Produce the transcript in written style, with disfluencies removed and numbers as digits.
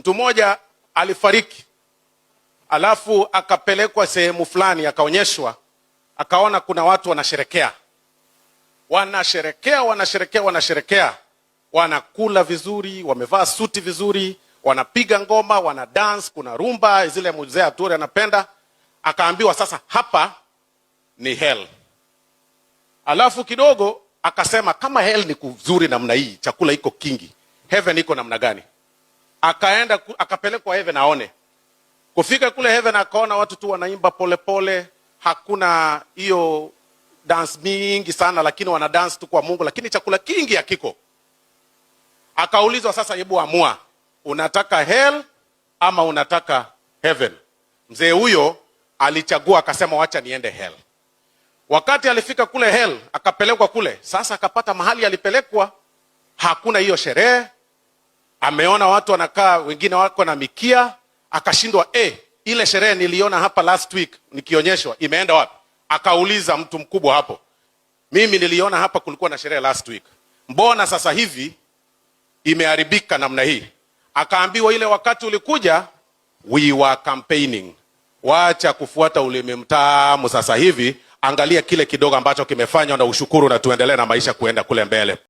Mtu mmoja alifariki, alafu akapelekwa sehemu fulani, akaonyeshwa, akaona kuna watu wanasherekea, wanasherekea, wanasherekea, wanasherekea, wanakula vizuri, wamevaa suti vizuri, wanapiga ngoma, wana dance, kuna rumba zile mzee Aturi anapenda. Akaambiwa sasa hapa ni hell. Alafu kidogo akasema kama hell ni kuzuri namna hii, chakula iko kingi, heaven iko namna gani? Akaenda akapelekwa heaven aone. Kufika kule heaven akaona watu tu wanaimba polepole, hakuna hiyo dance mingi sana, lakini wana dance tu kwa Mungu, lakini chakula kingi hakiko. Akaulizwa sasa, hebu amua, unataka hell ama unataka heaven? Mzee huyo alichagua akasema, wacha niende hell. Wakati alifika kule hell, akapelekwa kule. Sasa akapata mahali alipelekwa, hakuna hiyo sherehe. Ameona watu wanakaa, wengine wako na mikia, akashindwa, ile sherehe niliona hapa last week nikionyeshwa imeenda wapi? Akauliza mtu mkubwa hapo, mimi niliona hapa kulikuwa na sherehe last week, mbona sasa hivi imeharibika namna hii? Akaambiwa ile wakati ulikuja we were campaigning. Wacha kufuata ulimi mtamu sasa hivi, angalia kile kidogo ambacho kimefanywa na ushukuru, na tuendelee na maisha kuenda kule mbele.